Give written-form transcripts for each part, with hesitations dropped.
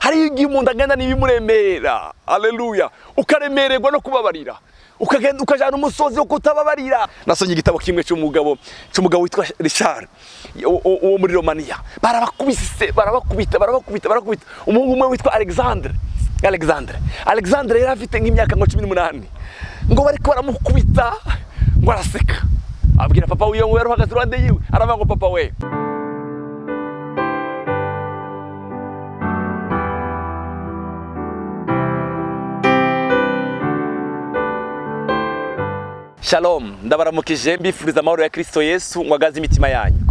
Hari igihe umuntu agenda n'ibimuremera, haleluya, ukaremererwa no kubabarira, ukagenda ukajana umusozi wo kutababarira. Nasomye igitabo kimwe cy'umugabo witwa Richard wo muri Romania. Barabakubise, barabakubita, barabakubita, barakubita. Umuhungu umwe witwa Alexandre yari afite nk'imyaka nka 18, ngo bariko baramukubita ngo araseka, abwira papa wiwe ngo yari uhagaze iruhande yiwe, aravuga ngo papa we. Shalom, ndabaramukije mbifuriza amahoro ya Kristo Yesu ngo agaze imitima yanyu.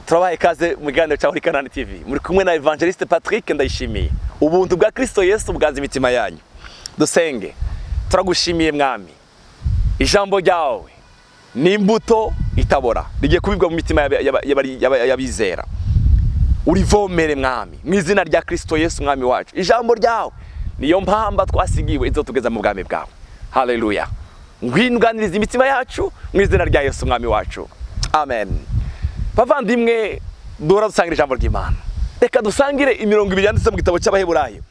Turabaha ikaze mu kiganiro cya Holy Canaan TV. Muri kumwe na Evangeliste Patrick Ndayishimiye. Ubuntu bwa Kristo Yesu bwaze imitima yanyu. Dusenge. Turagushimiye Mwami. Ijambo ryawe ni imbuto itabora, rigiye kubibwa mu mitima y'abizera. Urivomere Mwami, mu izina rya Kristo Yesu Mwami wacu. Ijambo ryawe niyo mpamba twasigiwe izotugeza mu bwami bwawe. Haleluya. Ngwino uganiriza imitima yacu mu izina rya Yesu Mwami wacu. Amen. Bavandimwe, duhora dusangira ijambo ry'Imana. Reka dusangire imirongo ibiri yanditse mu gitabo cy'Abaheburayo,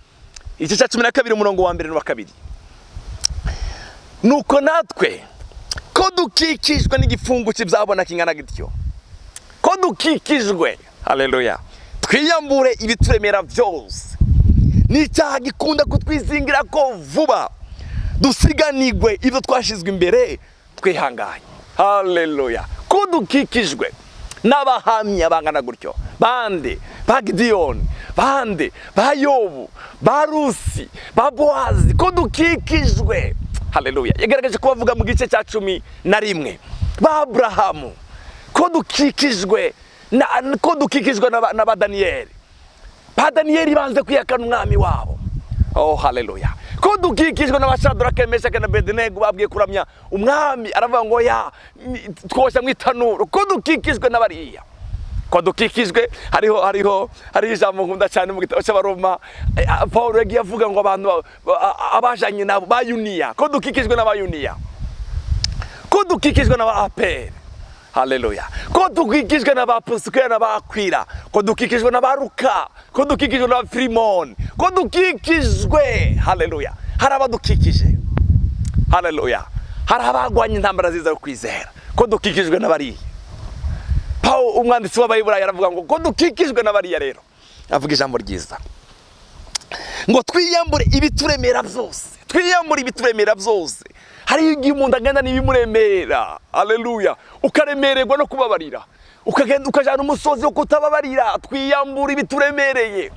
igice cya 12 umurongo wa mbere n'uwa kabiri. Nuko natwe ko dukikijwe n'igifungu cy'ibyabona kingana gityo, ko dukikijwe, haleluya, twiyambure ibituremera byose n'icyaha gikunda kutwizingira ko vuba, dusiganigwe ibyo twashizwe imbere twihanganye. Haleluya. Ko dukikijwe n'abahamya bangana gutyo, bande ba Gidiyoni, bande ba Yobu, ba Rusi, ba Bowazi, ko dukikijwe, haleluya. Yagaragaje ko bavuga mu gice cya 11 ba Aburahamu, ko dukikijwe na, ko dukikijwe na ba Daniyeli. Ba Daniyeli banze kwihakana umwami wabo. Oh, haleluya. Ko dukikijwe n'abashadrake, Meshake na Abedenego babwiye kuramya umwami, aravuga ngo ya twoshya mu itanuru. Ko dukikijwe n'abariya, ko dukikijwe, hariho hariho ijambo nkunda cyane mu gitabo cy'Abaroma, Paul yagiye avuga ngo abantu abajanye nabo bayuniya, ko dukikijwe n'abayuniya, ko dukikijwe n'aba APR, haleluya, ko dukikijwe n'aba Pusikera n'abakwira, ko dukikijwe n'abaruka, ko dukikijwe n'aba Filimoni, ko dukikijwe, haleluya. Hari abadukikije, haleluya, hari abagwanye intambara ziza yo kwizera, ko dukikijwe n'abariya. Paul umwanditsi w'Abaheburayo aravuga ngo ko dukikijwe n'abariya. Rero avuga ijambo ryiza ngo twiyambure ibituremera byose, twiyambure ibituremera byose. Hari igihe umuntu agenda n'ibimuremera, haleluya, ukaremererwa no kubabarira, ukagenda ukajana umusozi wo kutababarira. Twiyambure ibituremereye.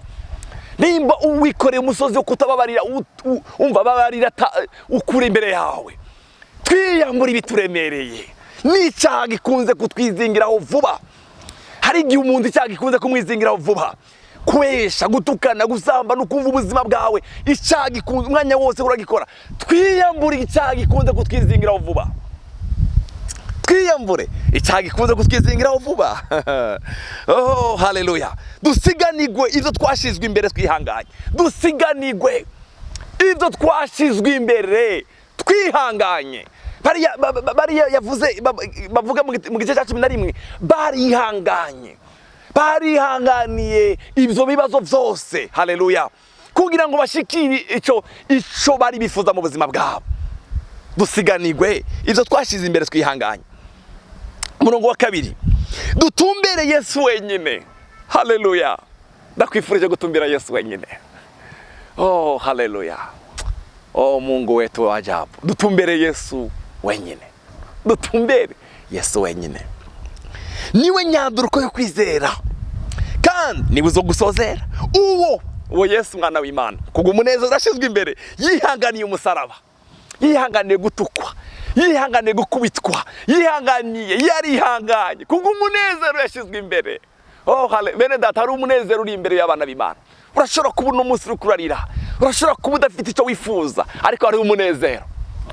Nimba uwikoreye umusozi wo kutababarira, umva babarira ukure imbere yawe. Twiyambure ibituremereye n'icyaha gikunze kutwizingiraho vuba. Hari igihe umuntu icyaha gikunze kumwizingiraho vuba, kwesha, gutukana, gusamba no kumva ubuzima bwawe icyaha gikunze umwanya wose uragikora. Twiyambure icyaha gikunze kutwizingiraho vuba, twiyambure icyaha gikunze kutwizingiraho vuba. Oh, haleluya. Dusiganigwe ibyo twashizwe imbere twihanganye, dusiganigwe ibyo twashizwe imbere twihanganye. Bariya bariya yavuze bavuga mu gice cya 11, barihanganye, barihanganiye ibyo bibazo byose, haleluya, kugira ngo bashikire ico bari bifuza mu buzima bwabo. Dusiganigwe ibyo twashize imbere twihanganye. Umurongo wa kabiri, dutumbere Yesu wenyine. Haleluya. Ndakwifurije gutumbira Yesu wenyine. Oh, haleluya. Oh, Mungu wetu wa ajabu. Dutumbere Yesu wenyine, dutumbere Yesu wenyine. Niwe nyanduruko yo kwizera, kandi niwe uzo gusozera. Uwo Yesu mwana w'Imana, kubwo umunezero ashizwe imbere, yihanganiye umusaraba, yihanganiye gutukwa, yihanganiye gukubitwa, yihanganiye, yarihanganye kubwo umunezero yashizwe imbere. Oh, hale, bene data, hari umunezero uri imbere y'abana b'Imana. Urashobora kuba uno munsi uri kurarira, urashobora kuba udafite icyo wifuza, ariko hariho umunezero,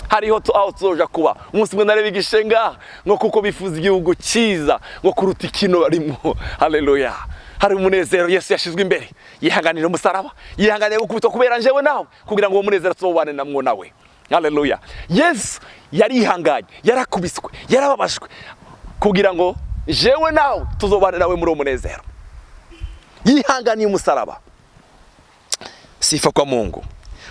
hariho aho tuzoja kuba. Umunsi umwe nareba igishenga ngo kuko bifuza igihugu cyiza ngo kuruta ikino barimo. Haleluya. Hari umunezero Yesu yashizwe imbere, yihanganira umusaraba, yihanganiye gukubitwa kubera njyewe nawe, kugira ngo uwo munezero tuzobane namwo nawe. Haleluya. Yesu yarihanganye, yarakubiswe, yarababajwe kugira ngo jewe nawe tuzobane nawe muri uwo munezero. Yihanganiye umusaraba. Sifa kwa Mungu.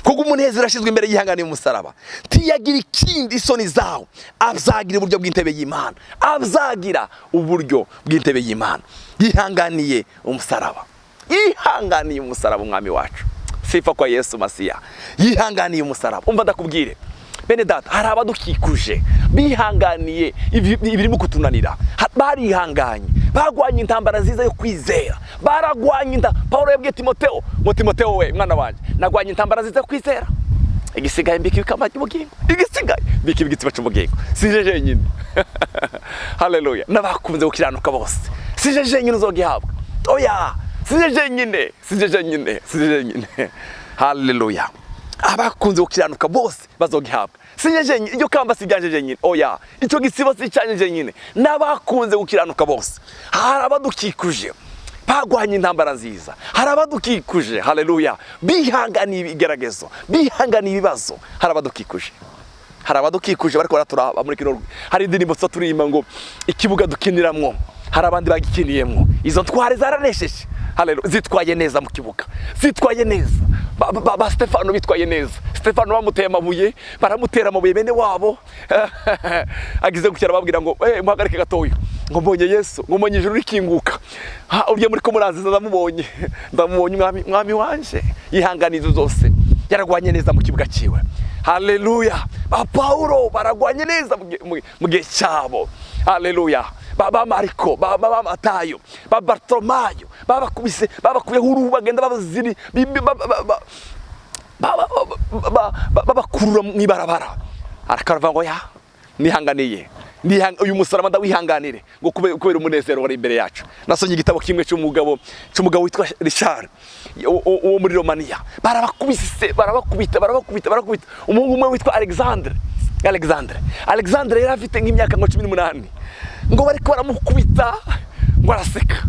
Kuko umunezero ashyizwe imbere yihanganiye umusaraba, ntiyagira ikindi isoni zawo, azagira uburyo bw'intebe y'Imana, azagira uburyo bw'intebe y'Imana. Yihanganiye umusaraba, yihanganiye umusaraba umwami wacu. Sifa kwa Yesu Masiya. Yihanganiye umusaraba. Umva ndakubwire bene data, hari abadukikuje bihanganiye ibirimo kutunanira. Barihanganye, bagwanye intambara nziza yo kwizera, baragwanye inta. Paulo yabwiye Timoteo ngo: "Timoteo we mwana wanjye, nagwanye intambara nziza yo kwizera, igisigaye mbika ibikamba by'ubugingo, igisigaye mbika igitsina cy'ubugingo. Sije jenyine, haleluya, n'abakunze gukiranuka bose. Sije jenyine uzogihabwa, oya, sije jenyine, sije jenyine, sije jenyine, haleluya. Abakunze gukiranuka bose bazogihabwa. Sije jenyine, iryo kamba si iryanje jenyine, oya, icyo gisibo si icyanje jenyine, n'abakunze gukiranuka bose." Hari abadukikuje bagwanye intambara nziza, hari abadukikuje, haleluya, bihanganiye ibigeragezo, bihanganiye ibibazo. Hari abadukikuje, hari abadukikuje bariko baraturaba muri kino. Hari indirimbo tuza turirimba ngo ikibuga dukiniramwo hari abandi bagikiniyemwo. Izo ntwari zaranesheje, haleluya, zitwaye neza mu kibuga, zitwaye neza. Ba Stefano bitwaye neza. Stefano bamuteye amabuye, baramutera amabuye, bene wabo agize gutya arababwira ngo: "Eh, muhagarike gatoya, ngo mbonye Yesu, ngo mbonye ijuru rikinguka. Ha, urya muri ko muranziza ndamubonye, ndamubonye, umwami wanje." Yihanganiye izo zose, yaragwanye neza mu kibuga ciwe, haleluya. Ba Paulo baragwanye neza mu gihe cyabo, haleluya. Ba Mariko, ba Matayo, ba Bartolomayo, babakubise, babakuyeho uruhu, bagenda babaziri babakurura mu ibarabara. Arakavuga ngo: "Ya nihanganiye, uyu musaraba ndawihanganire ngo kubera umunezero wari imbere yacu." Nasomye igitabo kimwe cy'umugabo witwa Richard wo muri Romania. Barabakubise, barabakubita, barabakubita, barakubita. Umuhungu umwe witwa Alexandre yari afite nk'imyaka nka 18, ngo bariko baramukubita ngo araseka,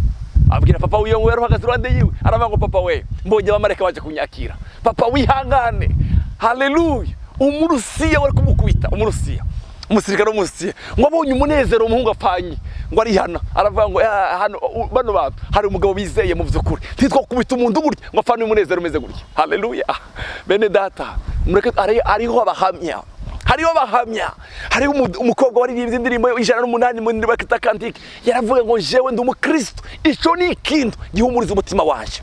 abwira papa wiwe ngo yari uhagaze iruhande yiwe, aravuga ngo: "Papa we, mbonye abamarayika baje kunyakira. Papa, wihangane, haleluya." Umurusiya wari kumukubita, umurusiya, umusirikare w'umurusiya, ngo abonye umunezero umuhungu apfanye, ngo arihana, aravuga ngo: "Ah, hano bano bantu hari umugabo bizeye mu by'ukuri, ntitwakubita umuntu gutya ngo apfane umunezero umeze gutya." Haleluya. Bene data, mureke hariho abahamya, hariho abahamya. Hariho umukobwa waririmbye indirimbo 108 mu ndirimbo ya cantique, yaravuga ngo: "Jewe ndi umukristo, ico ni ikintu gihumuriza umutima wanje,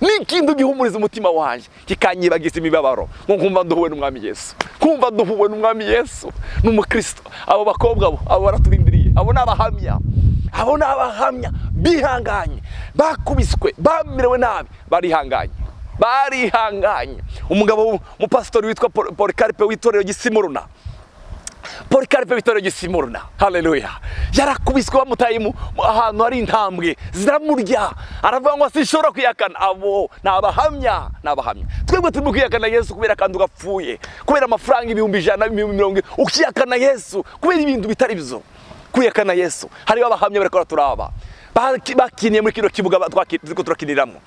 ni ikintu gihumuriza umutima wanje kikanyibagiza imibabaro, ngo nkumva nduhuwe n'umwami Yesu, nkumva nduhuwe n'umwami Yesu, ni umukristo." Abo bakobwa bo, abo baraturindiriye, abo ni abahamya, abo ni abahamya bihanganye, bakubiswe, bamerewe nabi, barihanganye, barihanganye. Umugabo umupasitori witwa Polycarpe w'itorero ry'i Simuruna, Polycarpe w'itorero ry'i Simuruna, haleluya, yarakubiswe, bamutaye ahantu hari intambwe ziramurya, aravuga ngo: "Sinshobora kwihakana." Abo ni abahamya, ni abahamya. Twebwe turimo kwihakana Yesu kubera akantu gapfuye, kubera amafaranga 100,000, 20,000, ukihakana Yesu kubera ibintu bitari byo. Kwihakana Yesu. Hariho abahamya bariko baraturaba, bakiniye muri kino kibuga turiko turakiniramo.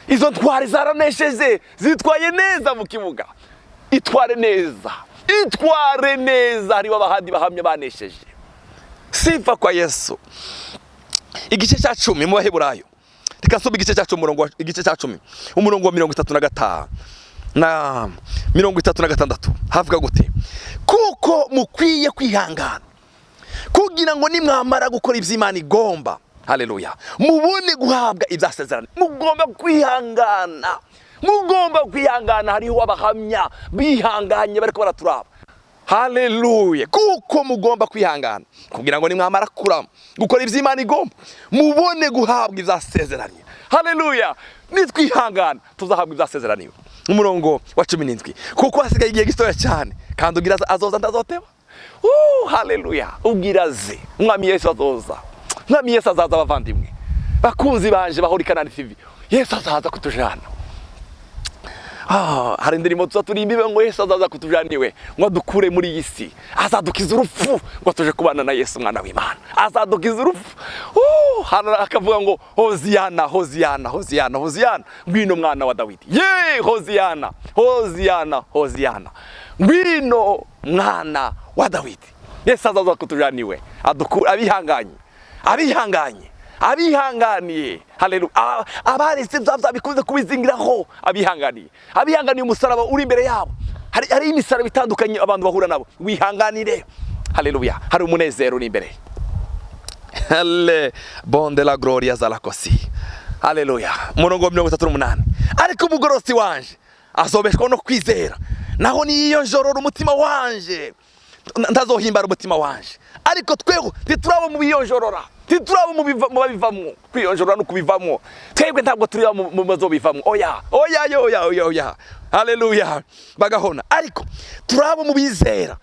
Izo ntwari zaranesheje, zitwaye neza mu kibuga. Itware neza, itware neza. Hariho abahandi bahamya banesheje. Sifa kwa Yesu. Igice cya 10 mu Baheburayo, reka nsome igice cya 10 umurongo igice cya 10 umurongo wa 35 na 36. Havuga gute? "Kuko mukwiye kwihangana kugira ngo nimwamara gukora ibyo Imana igomba, haleluya, mubone guhabwa ibyasezerano." Mugomba kwihangana, mugomba kwihangana. Hariho abahamya bihanganye bariko baraturaba, haleluya. "Kuko mugomba kwihangana kugira ngo nimwamara kurama gukora ibyo Imana igomba, mubone guhabwa ibyasezeranye." Haleluya. Nitwihangana tuzahabwa ibyasezeraniwe. Umurongo wa 17: "Kuko hasigaye igihe gitoya cyane, kandi ugira azoza ndazoteba." Haleluya. Ubwira aze, umwami Yesu azoza, umwami Yesu azaza. Abavandimwe, bakunzi banje bahora Ikanani TV, Yesu azaza kutujana. Ah, hari indirimbo tuza turimba ngo Yesu azaza kutujana iwe, ngo adukure muri iyi si, azadukiza urupfu, ngo tuje kubana na Yesu umwana w'Imana, azadukiza urupfu. Hano akavuga ngo: "Hoziyana, hoziyana, hoziyana, hoziyana, ngwino mwana wa Dawidi." Ye, hoziyana, hoziyana, hoziyana, ngwino mwana wa Dawidi. Yesu azaza kutujana iwe, adukure abihanganye, abihanganye. Abihanganiye, haleluya, abaretse bya byaha bikunze kubizingiraho, abihanganiye umusaraba uri imbere yabo. Hari imisaraba itandukanye abantu bahura nabo. Wihanganire, haleluya, hari umunezero uri imbere. Alle bonde la gloria zalakosi. Haleluya. Umurongo wa 38: ariko umugororotsi wanje azobeshwaho no kwizera, naho niyo njorora umutima wanje, ntazohimbara umutima wanje. Ariko tweho ntituraba mu biyonjorora, ntituraba mu babivamwo. Kwiyonjorora no kubivamwo, twebwe ntabwo turi mu bazobivamwo. Oya, oya, oya, oya, oya. Haleluya. Bagahona. Ariko turaba mu bizera,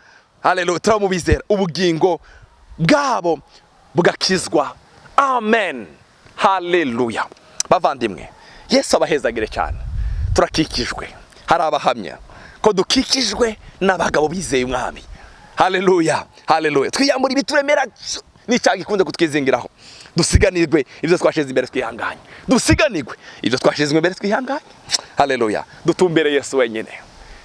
haleluya, turaba mu bizera ubugingo bwabo bugakizwa. Amen, haleluya. Bavandimwe, Yesu abahezagire cyane. Turakikijwe, hari abahamya ko dukikijwe n'abagabo bizeye Umwami. Haleluya, haleluya. Twiyambura ibituremera n'icyaha gikunze kutwizingiraho, dusiganirwe ibyo twashize imbere twihanganye, dusiganirwe ibyo twashize imbere twihanganye. Haleluya. Dutumbere Yesu wenyine,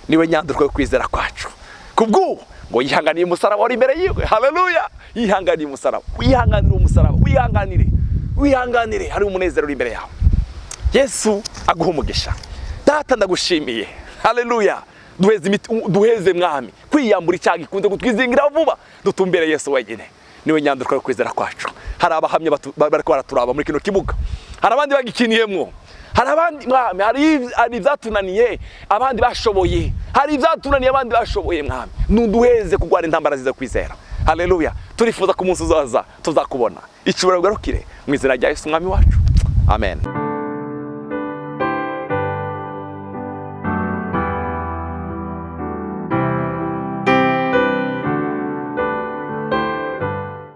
niwe nyanduruko yo kwizera kwacu. Kubw'uwo ngo yihanganiye umusaraba wari imbere yiwe. Haleluya. Yihanganiye umusaraba, wihanganire umusaraba, wihanganire, wihanganire, hari umunezero uri imbere yawe. Yesu aguha umugisha. Data, ndagushimiye. Haleluya. Duheze duheze, Mwami, kwiyambura icyaha gikunze kutwizingira vuba, dutumbere Yesu wenyine, niwe nyanduruko yo kwizera kwacu. Hari abahamya bariko baraturaba muri kino kibuga, hari abandi bagikiniyemwo, hari abandi, Mwami, hari ibyatunaniye abandi bashoboye, hari ibyatunaniye abandi bashoboye. Mwami, nuduheze kurwana intambara ziza kwizera. Haleluya. Turifuza ko umunsi uzaza tuzakubona. Icubahiro ugarukire mu izina rya Yesu Umwami wacu. Amen.